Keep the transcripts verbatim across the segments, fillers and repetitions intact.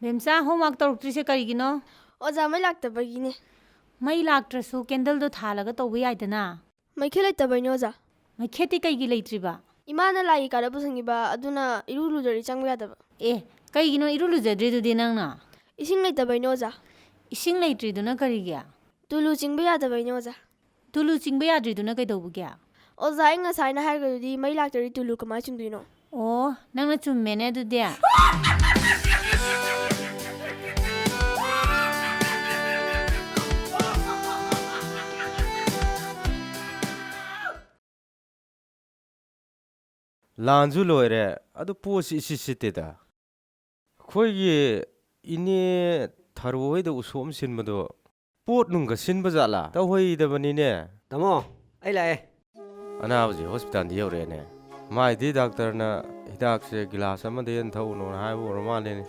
ꯕꯦꯝꯆꯥ, homework ꯇꯧꯔꯛꯇ꯭ꯔꯤꯁꯦ ꯀꯔꯤꯒꯤꯅꯣ? ꯑꯣꯖꯥ, ꯃꯩ ꯂꯥꯛꯇꯕꯒꯤꯅꯦ꯫ ꯃꯩ ꯂꯥꯛꯇ꯭ꯔꯁꯨ candleꯗꯣ ꯊꯥꯜꯂꯒ ꯇꯧꯕ ꯌꯥꯏꯗꯅ꯫ ꯃꯩꯈꯦꯠ ꯂꯩꯇꯕꯩꯅꯦ, ꯑꯣꯖꯥ꯫ ꯃꯩꯈꯦꯠꯇꯤ ꯀꯩꯒꯤ ꯂꯩꯇ꯭ꯔꯤꯕ? ꯏꯃꯥꯅ ꯂꯥꯏꯒꯤ ꯀꯥꯗ ꯄꯨꯁꯟꯈꯤꯕ, ꯑꯗꯨꯅ ꯏꯔꯨ ꯂꯨꯖꯔꯤ ꯆꯪꯕ ꯌꯥꯗꯕ꯫ ꯑꯦ, ꯀꯩꯒꯤꯅꯣ ꯏꯔꯨ ꯂꯨꯖꯗ꯭ꯔꯤꯗꯨꯗꯤ ꯅꯪꯅ? ꯏꯁꯤꯡ ꯂꯩꯇꯕꯩꯅꯦ, ꯑꯣꯖꯥ꯫ ꯏꯁꯤꯡ ꯂꯩꯇ꯭ꯔꯤꯗꯨꯅ ꯀꯔꯤꯒꯤ? ꯇꯨꯂꯨ ꯆꯤꯡꯕ ꯌꯥꯗꯕꯩꯅꯦ, ꯑꯣꯖꯥ꯫ ꯇꯨꯂꯨ ꯆꯤꯡꯕ ꯌꯥꯗ꯭ꯔꯤꯗꯨꯅ ꯀꯩꯗꯧꯕꯒꯤ? ꯑꯣꯖꯥ, ꯑꯩ ꯉꯁꯥꯏꯅ ꯍꯥꯏꯈ꯭ꯔꯗꯨꯗꯤ ꯃꯩ ꯂꯥꯛꯇ꯭ꯔꯗꯤ ꯇꯨꯂꯨ ꯀꯃꯥꯏꯅ ꯆꯤꯡꯗꯣꯏꯅꯣ? ꯑꯣ, ꯅꯪꯅ ꯆꯨꯝꯃꯦꯅꯦ ꯑꯗꯨꯗꯤ꯫ ꯂꯥꯟꯁꯨ ꯂꯣꯏꯔꯦ, ꯑꯗꯨ ꯄꯣꯠꯁꯤ ꯏꯁꯤꯠ ꯁꯤꯠꯇꯦꯗ꯫ ꯑꯩꯈꯣꯏꯒꯤ ꯏꯅꯦ ꯊꯔꯣ ꯍꯣꯏꯗ ꯎꯁꯣꯞ ꯑꯃ ꯁꯤꯟꯕꯗꯣ, ꯄꯣꯠ ꯅꯨꯡꯒ ꯁꯤꯟꯕ ꯖꯥꯠꯂꯥ? ꯇꯧꯍꯩꯗꯕꯅꯤꯅꯦ꯫ ꯇꯥꯃꯣ, ꯑꯩ ꯂꯥꯛꯑꯦ꯫ ꯑꯅꯥꯕꯁꯦ ꯍꯣꯁꯄꯤꯇꯥꯜꯗ ꯌꯧꯔꯛꯑꯦꯅꯦ꯫ ꯃꯥꯏꯗꯤ ꯗꯥꯛꯇꯔꯅ ꯍꯤꯗꯥꯛꯁꯦ ꯒꯤꯂꯥꯁ ꯑꯃꯗ ꯍꯦꯟꯅ ꯊꯛꯎꯅꯣꯅ ꯍꯥꯏꯕ ꯑꯣꯏꯔ ꯃꯥꯜꯂꯦꯅꯦ꯫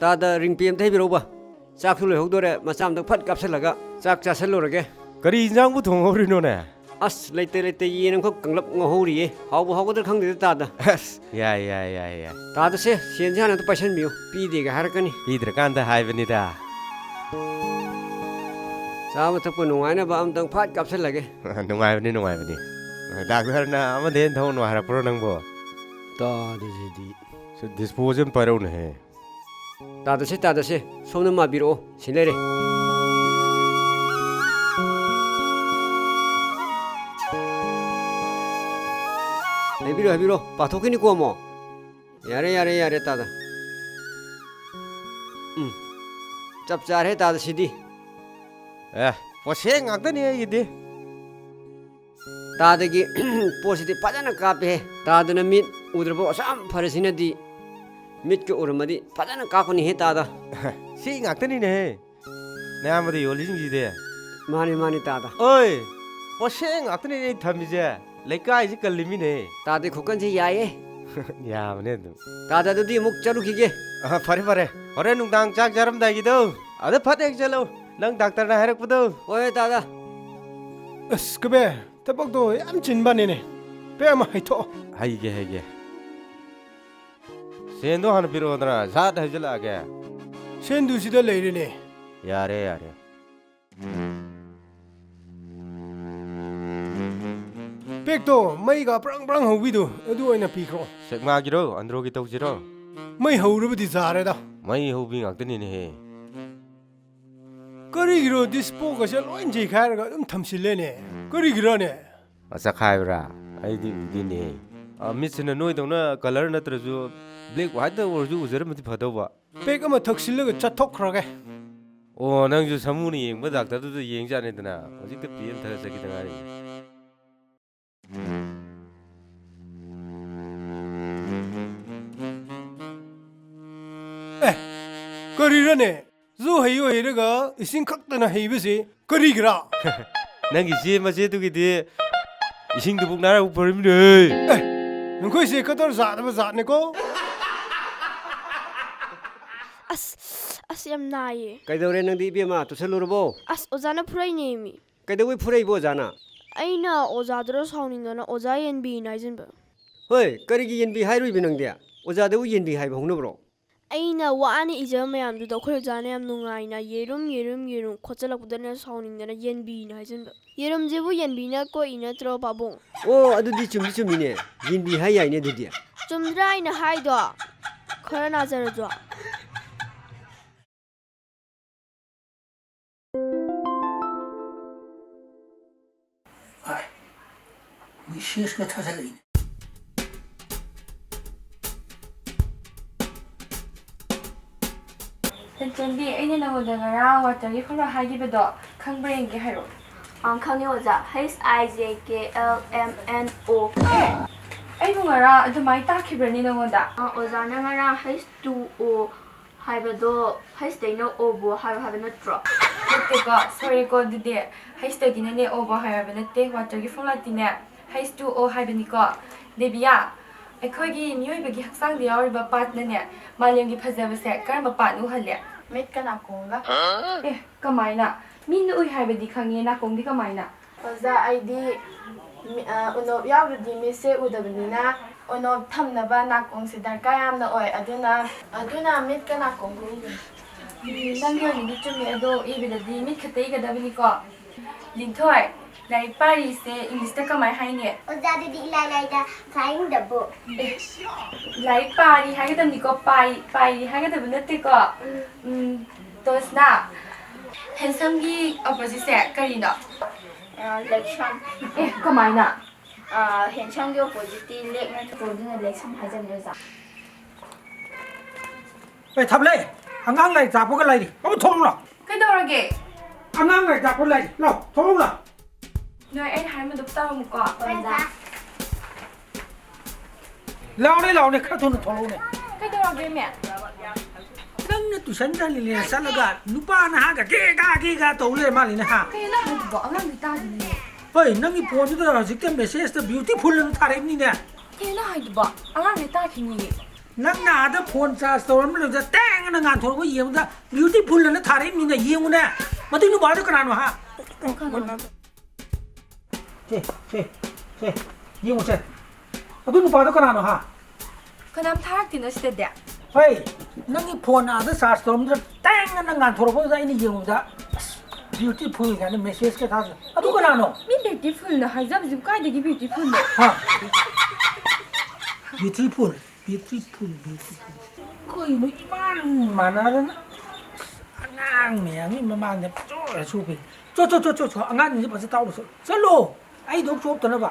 ꯇꯥꯗ, ꯔꯤꯡꯄꯤ ꯑꯝꯇ ꯍꯩꯕꯤꯔꯛꯎꯕ꯫ ꯆꯥꯛꯁꯨ ꯂꯣꯏꯍꯧꯗꯣꯔꯦ, ꯃꯆꯥ ꯑꯝꯇ ꯐꯠ ꯀꯥꯞꯁꯤꯜꯂꯒ ꯆꯥꯛ ꯆꯥꯁꯤꯜꯂꯨꯔꯒꯦ꯫ ꯀꯔꯤ ꯏꯟꯖꯥꯡꯕꯨ ꯊꯣꯡꯍꯧꯔꯤꯅꯣꯅꯦ? ꯑꯁ, ꯂꯩꯇ ꯂꯩꯇ ꯌꯦꯟ ꯑꯃꯈꯛ ꯀꯪꯂꯞ ꯉꯧꯍꯧꯔꯤꯌꯦ꯫ ꯍꯥꯎꯕ ꯍꯥꯎꯒꯗ꯭ꯔꯥ ꯈꯪꯗꯦꯗ, ꯇꯥꯗ꯫ ꯑꯁ, ꯌꯥꯏ, ꯌꯥꯏ, ꯌꯥꯏ, ꯌꯥꯏ꯫ ꯇꯥꯗꯁꯦ, ꯁꯦꯟꯁꯦ ꯍꯥꯟꯅ ꯑꯝꯇ ꯄꯥꯏꯁꯟꯕꯤꯌꯨ, ꯄꯤꯗꯦꯒ ꯍꯥꯏꯔꯛꯀꯅꯤ꯫ ꯄꯤꯗ꯭ꯔꯀꯥꯟꯗ ꯍꯥꯏꯕꯅꯤꯗ꯫ ꯆꯥꯕ ꯊꯛꯄ ꯅꯨꯡꯉꯥꯏꯅꯕ ꯑꯝꯇꯪ ꯐꯠ ꯀꯥꯞꯁꯤꯜꯂꯒꯦ꯫ ꯅꯨꯡꯉꯥꯏꯕꯅꯤ, ꯅꯨꯡꯉꯥꯏꯕꯅꯤ꯫ ꯗꯥꯛꯇꯔꯅ ꯑꯃꯗ ꯍꯦꯟꯅ ꯊꯧꯅꯨ ꯍꯥꯏꯔꯛꯄ꯭ꯔꯣ ꯅꯪꯕꯣ? ꯇꯥꯗꯁꯤꯗꯤ꯫ ꯁꯤ disposal ꯑꯃ ꯄꯥꯏꯔꯛꯎꯅꯦꯍꯦ꯫ ꯇꯥꯗꯁꯦ, ꯇꯥꯗꯁꯦ, ꯁꯣꯝꯗ ꯃꯥꯕꯤꯔꯛꯑꯣ, ꯁꯤ ꯂꯩꯔꯦ꯫ ꯍꯥꯏꯕꯤꯔꯣ, ꯍꯥꯏꯕꯤꯔꯣ, ꯄꯥꯊꯣꯛꯈꯤꯅꯤꯀꯣ ꯑꯃꯨꯛ꯫ ꯌꯥꯔꯦ, ꯌꯥꯔꯦ, ꯌꯥꯔꯦ, ꯇꯥꯗ꯫ ꯎꯝ, ꯆꯞ ꯆꯥꯔꯦ, ꯇꯥꯗ, ꯁꯤꯗꯤ꯫ ꯑꯦ, ꯄꯣꯠꯁꯦ ꯉꯥꯛꯇꯅꯤ ꯑꯩꯒꯤꯗꯤ꯫ ꯇꯥꯗꯒꯤ ꯄꯣꯠꯁꯤꯗꯤ ꯐꯖꯅ ꯀꯥꯞꯄꯦꯍꯦ꯫ ꯇꯥꯗꯅ ꯃꯤꯠ ꯎꯗ꯭ꯔꯕ ꯑꯁꯨꯛ ꯌꯥꯝ ꯐꯔꯁꯤꯅꯗꯤ ꯃꯤꯠꯀ ꯎꯔꯝꯃꯗꯤ ꯐꯖꯅ ꯀꯥꯞꯀꯅꯤꯍꯦ ꯇꯥꯗ꯫ ꯁꯤ ꯉꯥꯛꯇꯅꯤꯅꯦꯍꯦ ꯅꯌꯥꯝꯕꯗ ꯌꯣꯜꯂꯤꯁꯤꯡꯁꯤꯗꯤ꯫ ꯃꯥꯅꯤ, ꯃꯥꯅꯤ ꯇꯥꯗ꯫ ꯑꯣꯏ, ꯄꯣꯠꯁꯦ ꯉꯥꯛꯇꯅꯤꯅꯦ ꯑꯩ ꯊꯝꯃꯤꯁꯦ꯫ ꯂꯩꯀꯥꯏꯁꯤ ꯀꯜꯂꯤꯃꯤꯅꯦ꯫ ꯇꯥꯗ, ꯈꯨꯀꯟꯁꯦ ꯌꯥꯏꯌꯦ꯫ ꯌꯥꯕꯅꯦ ꯑꯗꯨꯝ꯫ ꯇꯥꯗ, ꯑꯗꯨꯗꯤ ꯑꯃꯨꯛ ꯆꯠꯂꯨꯈꯤꯒꯦ꯫ ꯑ, ꯐꯔꯦ, ꯐꯔꯦ꯫ ꯍꯣꯔꯦꯟ ꯅꯨꯡꯗꯥꯡ ꯆꯥꯛ ꯆꯥꯔꯝꯗꯥꯏꯒꯤꯗꯣ ꯑꯗ ꯐꯠ ꯍꯦꯛ ꯆꯠꯂꯣ꯫ ꯅꯪ ꯗꯥꯛꯇꯔꯅ ꯍꯥꯏꯔꯛꯄꯗꯣ꯫ ꯍꯣꯏ, ꯇꯥꯗ꯫ ꯑꯁ, ꯀꯕꯦ, ꯊꯕꯛꯇꯣ ꯌꯥꯝ ꯆꯤꯟꯕꯅꯤꯅꯦ꯫ ꯄꯦ ꯑꯃ ꯍꯩꯊꯣꯛꯑꯣ꯫ ꯍꯩꯒꯦ, ꯍꯩꯒꯦ꯫ ꯁꯦꯟꯗꯣ ꯍꯥꯟꯅ ꯄꯤꯔꯛꯑꯣꯗꯅ, ꯁꯠ ꯍꯩꯖꯤꯜꯂꯛꯑꯒꯦ꯫ ꯁꯦꯟꯗꯨ ꯁꯤꯗ ꯂꯩꯔꯦꯅꯦ꯫ ꯌꯥꯔꯦ, ꯌꯥꯔꯦ꯫ ꯄꯦꯛꯇꯣ ꯃꯩꯒ ꯄ꯭ꯔꯪ ꯄ꯭ꯔꯪ ꯍꯧꯕꯤꯗꯣ ꯑꯗꯨ ꯑꯣꯏꯅ ꯄꯤꯈ꯭ꯔꯣ꯫ ꯁꯦꯛꯃꯥꯒꯤꯔꯣ, ꯑꯟꯗ꯭ꯔꯣꯒꯤ ꯇꯧꯁꯤꯔꯣ? ꯃꯩ ꯍꯧꯔꯕꯗꯤ ꯌꯥꯔꯦꯗ꯫ ꯃꯩ ꯍꯧꯕꯤ ꯉꯥꯛꯇꯅꯤꯅꯦꯍꯦ꯫ ꯀꯔꯤꯒꯤꯔꯣ ꯗꯤꯁꯄꯣꯒꯁꯦ ꯂꯣꯏ ꯆꯩꯈꯥꯏꯔꯒ ꯑꯗꯨꯝ ꯊꯝꯁꯤꯜꯂꯦꯅꯦ? ꯀꯔꯤꯒꯤꯔꯣꯅꯦ? ꯃꯁꯛ ꯍꯥꯏꯕ꯭ꯔꯥ? ꯑꯩꯗꯤ ꯎꯗꯦꯅꯦꯍꯦ꯫ ꯑ, ꯃꯤꯠꯁꯤꯅ ꯅꯣꯏꯗꯧꯅ colour ꯅꯠꯇ꯭ꯔꯁꯨ black white ꯇ ꯑꯣꯏꯔꯁꯨ ꯎꯖꯔꯝꯃꯗꯤ ꯐꯗꯧꯕ꯫ ꯄꯦꯛ ꯑꯃ ꯊꯛꯁꯤꯜꯂꯒ ꯆꯠꯊꯣꯛꯈ꯭ꯔꯒꯦ꯫ ꯑꯣ, ꯅꯪꯁꯨ ꯁꯥꯃꯨꯅ ꯌꯦꯡꯕ ꯗꯥꯛꯇꯔꯗꯨꯗ ꯌꯦꯡꯖꯥꯠꯅꯤꯗꯅ꯫ ꯍꯧꯖꯤꯛꯇ ꯄꯦꯛ ꯑꯃ ꯊꯛꯑ ꯆꯠꯈꯤꯗ ꯉꯥꯏꯔꯤ꯫ ꯑꯦ, ꯀꯔꯤꯔꯅꯦ? ꯖꯨ ꯍꯩꯌꯨ ꯍꯩꯔꯒ ꯏꯁꯤꯡ ꯈꯛꯇꯅ ꯍꯩꯕꯁꯤ ꯀꯔꯤꯒꯤꯔꯥ? ꯅꯪꯒꯤ ꯆꯦ ꯃꯆꯦꯗꯨꯒꯤꯗꯤ ꯏꯁꯤꯡꯗꯨꯕꯨꯛ ꯅꯥꯔꯛꯄ ꯐꯔꯤꯕꯅꯦ꯫ ꯑꯦ, ꯅꯈꯣꯏꯁꯦ ꯀꯗꯔ ꯌꯥꯗꯕ ꯖꯥꯠꯅꯤꯀꯣ꯫ ꯑꯁ, ꯑꯁ, ꯌꯥꯝ ꯅꯥꯏꯌꯦ꯫ ꯀꯩꯗꯧꯔꯦ ꯅꯪꯗꯤ ꯏꯕꯦꯝꯃ? ꯇꯨꯁꯜꯂꯨꯔꯕꯣ? ꯑꯁ, ꯑꯣꯖꯥꯅ ꯐꯨꯔꯛꯏꯅꯦꯃꯤ꯫ ꯀꯩꯗꯧꯕꯩ ꯐꯨꯔꯛꯏꯕ ꯑꯣꯖꯥꯅ? ꯑꯩꯅ ꯑꯣꯖꯥꯗꯨꯗ ꯁꯥꯎꯅꯤꯡꯗꯅ ꯑꯣꯖꯥ ꯌꯦꯟꯕꯤꯅ ꯍꯥꯏꯖꯤꯟꯕ꯫ ꯍꯣꯏ, ꯀꯔꯤꯒꯤ ꯌꯦꯟꯕꯤ ꯍꯥꯏꯔꯨꯏꯕ ꯅꯪꯗꯤ? ꯑꯣꯖꯥꯗꯕꯨ ꯌꯦꯟꯕꯤ ꯍꯥꯏꯕ ꯍꯧꯅꯕ꯭ꯔꯣ? ꯑꯩꯅ ꯋꯥꯅ ꯏꯖꯕ ꯃꯌꯥꯝꯗꯨꯗ ꯑꯩꯈꯣꯏ ꯑꯣꯖꯥꯅ ꯌꯥꯝ ꯅꯨꯡꯉꯥꯏꯅ "ꯌꯦꯔꯨꯝ, ꯌꯦꯔꯨꯝ, ꯌꯦꯔꯨꯝ" ꯈꯣꯠꯆꯜꯂꯛꯄꯗꯅꯦ ꯁꯥꯎꯅꯤꯡꯗꯅ "ꯌꯦꯟꯕꯤꯅ" ꯍꯥꯏꯖꯤꯟꯕ꯫ ꯌꯦꯔꯨꯝꯁꯤꯕꯨ ꯌꯦꯟꯕꯤꯅ ꯀꯣꯛꯏ ꯅꯠꯇ꯭ꯔꯣ, ꯄꯥꯕꯨꯡ? ꯑꯣ, ꯑꯗꯨꯗꯤ ꯆꯨꯝꯗꯤ ꯆꯨꯝꯃꯤꯅꯦ꯫ ꯌꯦꯟꯕꯤ ꯍꯥꯏ ꯌꯥꯏꯅꯦ ꯑꯗꯨꯗꯤ꯫ ꯆꯨꯝꯗ꯭ꯔꯥ ꯑꯩꯅ ꯍꯥꯏꯗꯣ? ꯈꯔ ꯅꯥꯖꯔꯁꯨ꯫ ꯍꯥꯏ, ꯃꯤꯁꯦꯁꯀ ꯊꯥꯖꯜꯂꯛꯏꯅꯦ꯫ ꯇꯟꯆꯟꯕꯤ, ꯑꯩꯅ ꯅꯉꯣꯟꯗ ꯉꯔꯥꯡ ꯋꯥꯇꯔꯒꯤ ꯐꯣꯔꯃꯨꯂꯥ ꯍꯥꯏꯈꯤꯕꯗꯣ ꯈꯪꯕ꯭ꯔꯥ ꯌꯦꯡꯒꯦ, ꯍꯥꯏꯔꯛꯑꯣ꯫ ꯑꯪ, ꯈꯪꯉꯦ ꯑꯣꯖꯥ, H I J K L M N O꯫ ꯑꯦ, ꯑꯩꯕꯨ ꯉꯔꯥꯡ ꯑꯗꯨꯃꯥꯏꯅ ꯇꯥꯛꯈꯤꯕ꯭ꯔꯅꯦ ꯅꯉꯣꯟꯗ? ꯑ, ꯑꯣꯖꯥꯅ ꯉꯔꯥꯡ H two O ꯍꯥꯏꯕꯗꯣ H ꯇꯩꯅ O ꯕꯨ ꯍꯥꯏꯌꯣ ꯍꯥꯏꯕ ꯅꯠꯇ꯭ꯔꯣ? ꯅꯠꯇꯦꯀꯣ, sorry ꯀꯣ, ꯑꯗꯨꯗꯤ H ꯇꯒꯤꯅꯅꯦ O ꯕꯨ ꯍꯥꯏꯌꯣ ꯍꯥꯏꯕ ꯅꯠꯇꯦ, ꯋꯥꯇꯔꯒꯤ ꯐꯣꯔꯃꯨꯂꯥꯗꯤꯅꯦ H two O ꯍꯥꯏꯕꯅꯤꯀꯣ꯫ ꯗꯦꯕꯤꯌꯥ, ꯑꯩꯈꯣꯏꯒꯤ ꯃꯤꯑꯣꯏꯕꯒꯤ ꯍꯛꯆꯥꯡꯗ ꯌꯥꯎꯔꯤꯕ part ꯅꯅꯦ ꯃꯥꯂꯦꯝꯒꯤ ꯐꯖꯕꯁꯦ ꯀꯔꯝꯕ part ꯅ ꯎꯍꯜꯂꯦ? ꯃꯤꯠꯀ ꯅꯥꯀꯣꯡꯒ꯫ ꯑꯦ, ꯀꯃꯥꯏꯅ? ꯃꯤꯠꯅ ꯎꯏ ꯍꯥꯏꯕꯗꯤ ꯈꯪꯉꯦ, ꯅꯥꯀꯣꯡꯗꯤ ꯀꯃꯥꯏꯅ? ꯑꯣꯖꯥ, ꯑꯩꯗꯤ ꯃꯤ-, ꯑ, ꯎꯅꯣꯞ ꯌꯥꯎꯗ꯭ꯔꯗꯤ ꯃꯤꯠꯁꯦ ꯎꯗꯕꯅꯤꯅ ꯑꯣꯅꯣꯞ ꯊꯝꯅꯕ ꯅꯥꯀꯣꯡꯁꯦ ꯗꯔꯀꯥꯔ ꯌꯥꯝꯅ ꯑꯣꯏ꯫ ꯑꯗꯨꯅ, ꯑꯗꯨꯅ ꯃꯤꯠꯀ ꯅꯥꯀꯣꯡꯒ ꯎꯏ꯫ ꯎꯝ, ꯅꯪꯒꯤ ꯑꯣꯏꯅꯗꯤ ꯆꯨꯝꯃꯦ, ꯑꯗꯣ ꯏꯕꯗꯗꯤ ꯃꯤꯠ ꯈꯛꯇ ꯏꯒꯗꯕꯅꯤꯀꯣ꯫ ꯂꯤꯟꯊꯣꯏ, ꯂꯥꯏꯔꯤꯛ ꯄꯥꯔꯤꯁꯦ ꯏꯪꯂꯤꯁꯇ ꯀꯃꯥꯏ ꯍꯥꯏꯅꯤ? ꯑꯣꯖꯥ, ꯑꯗꯨꯗꯤ ꯏꯂꯥꯏ ꯂꯥꯏꯗ, flying the book꯫ ꯑꯦ, ꯂꯥꯏꯔꯤꯛ ꯄꯥꯔꯤ ꯍꯥꯏꯒꯗꯕꯅꯤꯀꯣ, ꯄꯥꯏ-, ꯄꯥꯏꯔꯤ ꯍꯥꯏꯒꯗꯕ ꯅꯠꯇꯦꯀꯣ꯫ ꯎꯝ, ꯇꯣꯁꯅꯥ, ꯍꯦꯟꯁꯝꯒꯤ ꯑꯣꯄꯣꯖꯤꯠꯁꯦ ꯀꯔꯤꯅꯣ? ꯑ, ꯂꯦꯛꯁꯝ꯫ ꯑꯦ, ꯀꯃꯥꯏꯅ? ꯑ, ꯍꯦꯟꯁꯝꯒꯤ ꯑꯣꯄꯣꯖꯤꯠꯇꯤ ꯂꯦꯛ ꯅꯠꯇ꯭ꯔꯣ? ꯑꯗꯨꯅ ꯂꯦꯛꯁꯝ ꯍꯥꯏꯖꯕꯅꯦ, ꯑꯣꯖꯥ꯫ ꯑꯦ, ꯊꯝꯂꯦ꯫ ꯑꯉꯥꯡ ꯂꯥꯏꯔꯤꯛ ꯇꯥꯛꯄꯒ ꯂꯩꯔꯤ꯫ ꯑꯃꯨꯛ ꯊꯣꯛꯂꯛꯎ ꯂꯥꯎ꯫ ꯀꯩꯗꯧꯔꯒꯦ? ꯑꯉꯥꯡ ꯂꯥꯏꯔꯤꯛ ꯇꯥꯛꯄ ꯂꯩꯔꯤ꯫ ꯂꯥꯎ, ꯊꯣꯛꯂꯛꯎ ꯂꯥꯎ꯫ ꯅꯣꯏ ꯑꯩꯅ ꯍꯥꯏꯔꯝꯕꯗꯣ ꯇꯧꯔꯝꯃꯨꯀꯣ꯫ ꯍꯣꯏ, ꯑꯣꯖꯥ꯫ ꯂꯥꯎꯅꯦ, ꯂꯥꯎꯅꯦ, ꯈꯔ ꯊꯨꯅ ꯊꯣꯛꯂꯛꯎꯅꯦ꯫ ꯀꯩꯗꯧꯔꯒꯦ, ꯃꯦꯝ? ꯅꯪꯅ ꯇꯨꯏꯁꯟ ꯆꯠꯂꯤꯅꯦ, ꯆꯠꯂꯒ ꯅꯨꯄꯥ ꯅꯍꯥꯒ ꯒꯦꯒꯥ ꯒꯦꯒꯥ ꯇꯧ ꯂꯩꯔ ꯃꯥꯜꯂꯤꯅꯦ, ꯍꯥ? ꯀꯩꯅꯣ ꯅꯪ ꯍꯥꯏꯗꯨꯕꯣ? ꯑꯉꯥꯡꯗꯤ ꯇꯥꯗꯤꯌꯦ꯫ ꯍꯣꯏ, ꯅꯪꯒꯤ ꯐꯣꯟꯗꯨꯗ ꯍꯧꯖꯤꯛꯇ ꯃꯦꯁꯦꯖꯇ beautiful ꯑꯅ ꯊꯥꯔꯛꯏꯕꯅꯤꯅꯦ꯫ ꯀꯩꯅꯣ ꯅꯪ ꯍꯥꯏꯗꯨꯕꯣ? ꯑꯉꯥꯡꯗꯤ ꯇꯥꯈꯤꯅꯤꯌꯦ꯫ ꯅꯪꯅ ꯑꯥꯗ ꯐꯣꯟ ꯆꯥꯔꯖ ꯇꯧꯔꯝꯕꯗꯨꯗ ꯇꯦꯡ ꯑꯅ ꯉꯥꯟꯊꯣꯔꯛꯄ ꯌꯦꯡꯕꯗ beautiful ꯑꯅ ꯊꯥꯔꯛꯏꯕꯅꯤꯅꯦ, ꯌꯦꯡꯉꯨꯅꯦ꯫ ꯃꯗꯨꯏ ꯅꯨꯄꯥꯗꯣ ꯀꯅꯥꯅꯣ, ꯍꯥ? ꯀꯅꯥꯅꯣ? ꯁꯦ, ꯁꯦ, ꯁꯦ, ꯌꯦꯡꯉꯨꯁꯦ꯫ ꯑꯗꯨ ꯅꯨꯄꯥꯗꯣ ꯀꯅꯥꯅꯣ, ꯍꯥ? ꯀꯅꯥꯝ ꯊꯥꯔꯛꯇꯦꯅ ꯁꯤꯗꯗꯤ꯫ ꯍꯣꯏ, ꯅꯪꯒꯤ ꯐꯣꯟ ꯑꯥꯗ ꯆꯥꯔꯖ ꯇꯧꯔꯝꯗ꯭ꯔ ꯇꯦꯡ ꯑꯅ ꯉꯥꯟꯊꯣꯔꯛꯄꯗꯨꯗ ꯑꯩꯅ ꯌꯦꯡꯉꯨꯕꯗ, ꯑꯁ, beautiful ꯀꯥꯏꯅ ꯃꯦꯁꯦꯖꯀ ꯊꯥꯔꯛꯇꯅ꯫ ꯑꯗꯨ ꯀꯅꯥꯅꯣ? ꯃꯤ beautifulꯅ ꯍꯥꯏꯖꯕꯁꯤꯕꯨ ꯀꯥꯏꯗꯒꯤ beautifulꯅꯣ? ꯍꯥ? Beautiful, beautiful, beautiful꯫ ꯀꯩꯅꯣ ꯏꯃꯥꯟ ꯃꯥꯟꯅꯗꯅ? ꯑꯁ, ꯑꯉꯥꯡ ꯃꯌꯥꯝꯒꯤ ꯃꯃꯥꯡꯗ ꯄꯪꯆꯣꯏ ꯆꯣꯏ꯫ ꯆꯣ, ꯆꯣ, ꯆꯣ, ꯆꯣ, ꯆꯣ, ꯑꯉꯥꯡꯁꯤꯡꯁꯦ ꯐꯖ ꯇꯥꯎꯔꯨꯆꯣ꯫ ꯆꯠꯂꯣ, ꯑꯩ ꯊꯣꯛ ꯆꯣꯞꯇꯅꯕ꯫